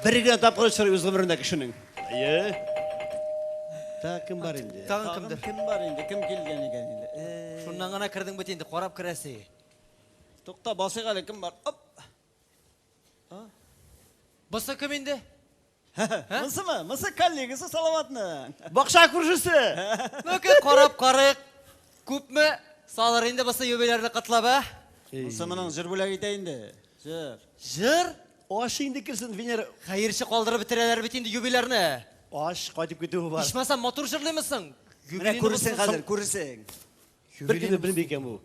Бер генә тапкыр очрый үз гомерендә кешенең. Әйе. Тагын кем бар инде? Тагын кемдер? Кем бар инде? Кем килгән икән инде? Э, Шуннан гына кердең бит инде, карап керәсе. Тукта, басыйк әле, кем бар? Оп! Бусы кем инде? Монсымы? Монсы коллегасы Салаватның. Бакча күршесе! Ну-ка, карап карыйк. Күпме салыр инде бусы юбилярны котлап, ә? Монсы моның җыр бүләк итә инде. Җыр. Җыр? Аш инде керсен, Венера. Хәерче калдырып бетерәләр бит инде юбилярны. Аш кайтып китүе бар. Ичмасам матур җырлыймы соң? Менә күрерсең хәзер, күрерсең. Бер кемне белми икән бу.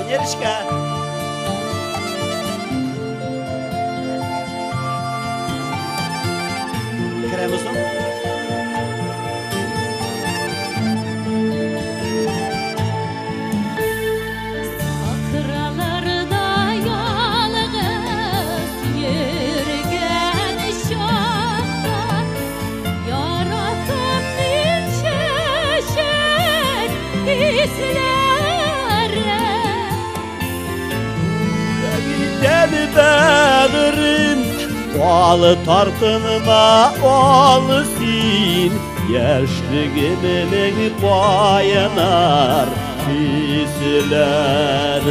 Венерочка. Керәме соң? Сахраларда ялгыз йөргән чакта Яратам мин чәчәк исләрен. Гидәм бәгърем, ал тартынма, ал син, яшьлегемнең кайнар хисләрен.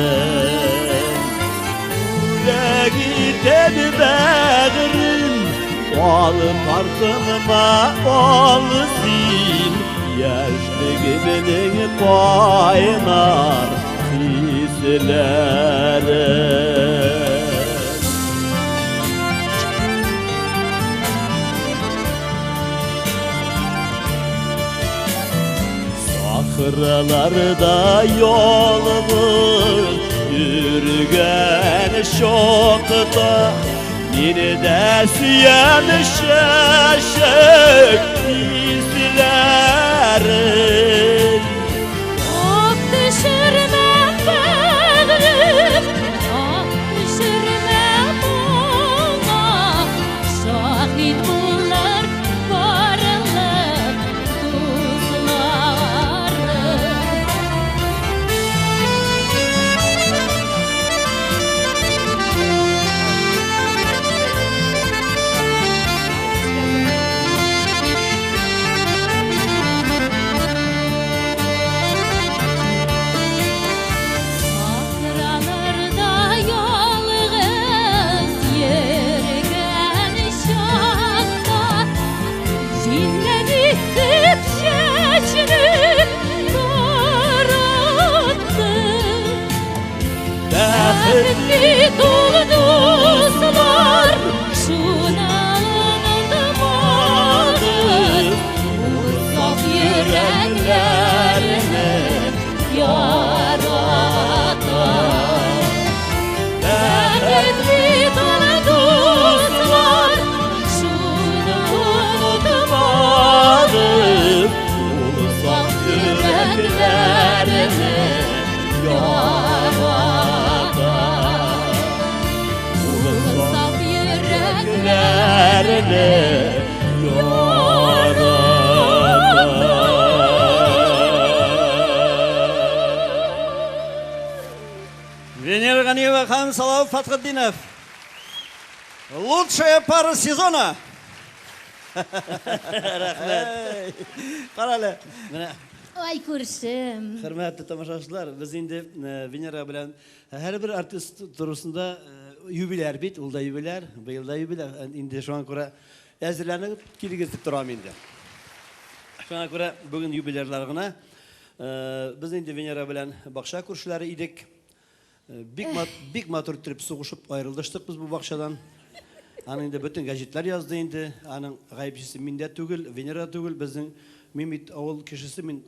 Бүләк итәм бәгърем, ал тартынма, ал син, яшьлегемнең кайнар хисләрен. Сахраларда ялгыз йөргән чакта Мине дә сөям чәчәк исләрен. Ак төшермә бәгърем, ак төшермә моңа, Шаһит булыр барлык дусларым. Сахраларда ялгыз йөргән чакта Җилләр исеп чәчне таратты. Бәхетле тул дуслар, шуны онытмагыз. Ул саф йөрәкләрне ярата. Бәхетле тул дуслар, шуны онытмагыз. Ул саф йөрәкләрне ярата. Ул Саф йөрәкләрне йөрәкләрне ярата. Венера Ганиева һәм Салават Фатхетдинов. Лучшая пара сезона. Рәхмәт. Карале. Менә Ай, күршем. Хөрмәтле тамашачылар, без инде Венера белән һәрбер артист турысында юбиляр бит, ул да юбиляр, быел да юбиляр. Инде шуңа күрә әзерләнеп килегез дип торам инде. Шуңа күрә бүген юбилярлар гына. Без инде Венера белән бакча күршеләре идек. Бик мат, бик матур итеп сугышып аерылыштык без бу бакчадан. Аны инде бөтен гәҗитләр язды инде. Аның гаепчесе мин дә түгел, Венера да түгел. Безнең мин бит авыл кешесе, мин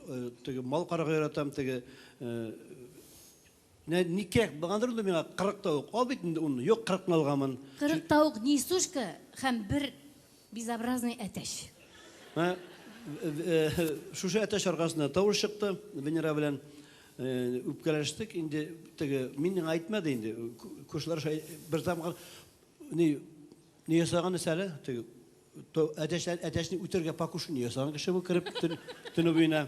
теге мал карарга яратам, теге не ни кирәк булгандыр инде миңа 40 тавык. Ал бит инде унны. Юк, 40 алганмын. 40 тавык несушка һәм бер безобразный әтәч. Менә шушы әтәч аркасында тавыш чыкты Венера белән. Үпкәләштек инде, теге мин миңа әйтмәде инде. Күршеләр шулай бер заман ни ни ясаган әле, теге әтәч әтәчне үтерергә покушение ясаган кеше бу кереп төн, төне буена.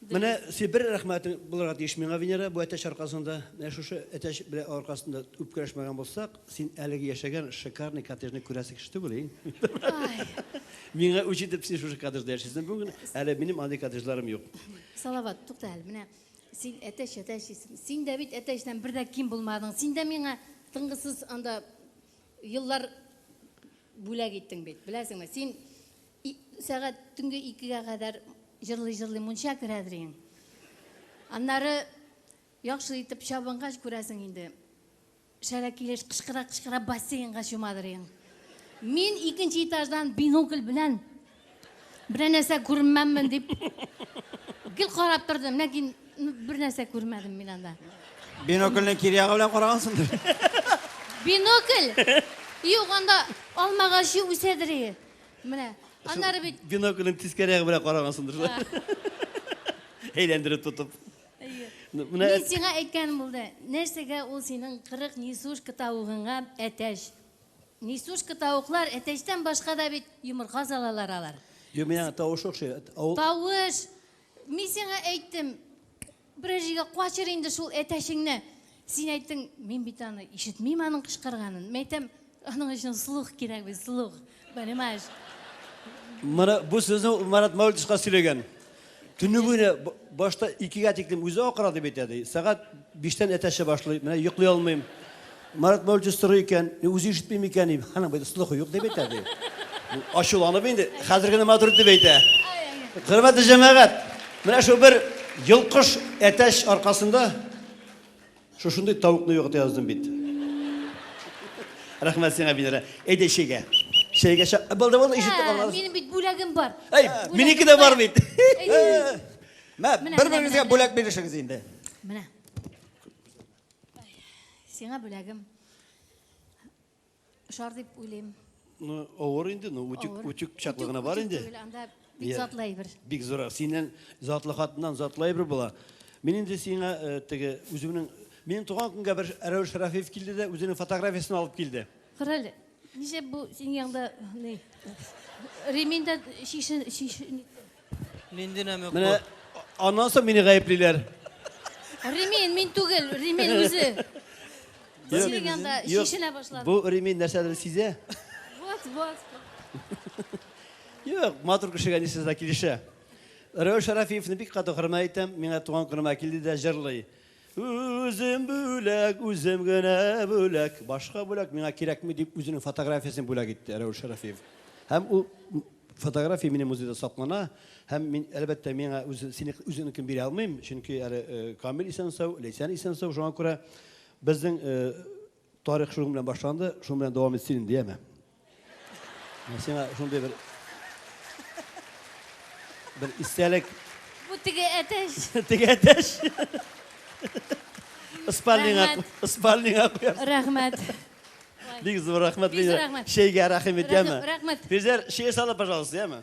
Менә син бер рәхмәтең булырга тиеш миңа, Венера, бу әтәч аркасында. Менә шушы әтәч белән аркасында үпкәләшмәгән булсак, син әлеге яшәгән шикарный коттеджны күрәсе кеше түгел, и. Миңа үч итеп син шушы коттеджда яшисең бүген. Әле минем андый коттеджларым юк. Салават, тукта әле, менә син әтәч, әтәч дисең. Син дә бит әтәчтән бер дә ким булмадың. Син дә миңа тынгысыз анда еллар бүләк иттең бит, беләсеңме? Син сәгать төнге икегә кадәр җырлый-җырлый мунча керәдер идең. Аннары яхшы итеп чабынгач күрәсең инде. Шәрә килеш кычкыра-кычкыра бассейнга чумадыр идең. Мин икенче этаждан бинокль белән берәр нәрсә күрмәммен дип гел карап тордым, ләкин бер нәрсә күрмәдем мин анда. Бинокльнең кире ягы белән карагансыңдыр. Бинокль? Юк, анда алмагачы үсәдер ие. Менә. Аннары бит Бинокльнең тискәре ягы белән карагансыңдыр шулай. Әйләндереп тотып. Менә Мин сиңа әйткәнем булды. Нәрсәгә ул синең 40 несушка тавыгыңа әтәч? Несушка тавыклар әтәчтән башка да бит йомырка салалар алар. Юк, миңа тавыш охшый. Тавыш. Мин сиңа әйттем, берәр җиргә качыр инде шул әтәчеңне. Син әйттең, мин бит аны ишетмим аның кычкырганын. Мин әйтәм, аның өчен слух кирәк бит, слух. Понимаешь? Менә бу сүзне Марат Мәүлетовичка сөйләгән. Төне буена башта икегә тиклем үзе акыра дип әйтә ди. Сәгать биштән әтәчә башлый. Менә йоклый алмыйм. Марат Мәүлетович сорый икән, үзе ишетмим икән, аның бит слухы юк дип әйтә ди. Ачуланып инде, хәзер генә матур итеп әйтә. Хөрмәтле җәмәгать, менә шул бер йолкыш әтәч аркасында шушындый тавыкны югата яздым бит. Рәхмәт сиңа, Венера. Әйдә чәйгә. Чәйгә ча... Булды, булды, ишеттек аңладык. Минем бит бүләгем бар. Әй, минеке дә бар бит. Мә, бер-берегезгә бүләк бирешегез инде. Менә. Сиңа бүләгем. Ошар дип уйлыйм. Ну, авыр инде, ну, утюг, утюг чаклы гына бар инде. Түгел, анда бик затлы әйбер. Бик зур. Синнән затлы хатыннан затлы әйбер була. Мин инде сиңа э, теге үземнең минем туган көнгә бер Рәүш Рафиев килде дә үзенең фотографиясен алып килде. Кара әле, нишләп бу синең янда ни? Ремень дә чишен чишен Нинди намек бу? Менә аннан соң мине гаеплиләр. Ремень, мин түгел, ремень үзе. Синең янда чишенә башлады. Бу ремень нәрсәдер сизә. Вот, вот. Юк, матур кешегә нәрсә дә килешә. Рәүш Шарафиевны бик каты хөрмәт итәм. Миңа туган көнемә килде дә җырлый. Үзем бүләк, үзем генә бүләк. Башка бүләк миңа кирәкми дип үзенең фотографиясен бүләк итте Рәүш Шарафиев. Һәм ул фотография минем музейда саклана. Һәм мин, әлбәттә, миңа үз, сине, үзенекен бирә алмыйм, чөнки әле э, Камил исән-сау, Ләйсән исән-сау, шуңа күрә безнең э, тарих шуның белән башланды, шуның белән дәвам итсен инде, яме. Менә сиңа шундый бер бер истәлек. Бу теге әтәч. Теге әтәч. Спальныйга, спальныйга куярсың. Рәхмәт. Бик зур рәхмәт. Бик зур рәхмәт. Чәйгә рәхим ит, яме. Рәхмәт. Фирзәр, чәй салып, пожалуйста, яме.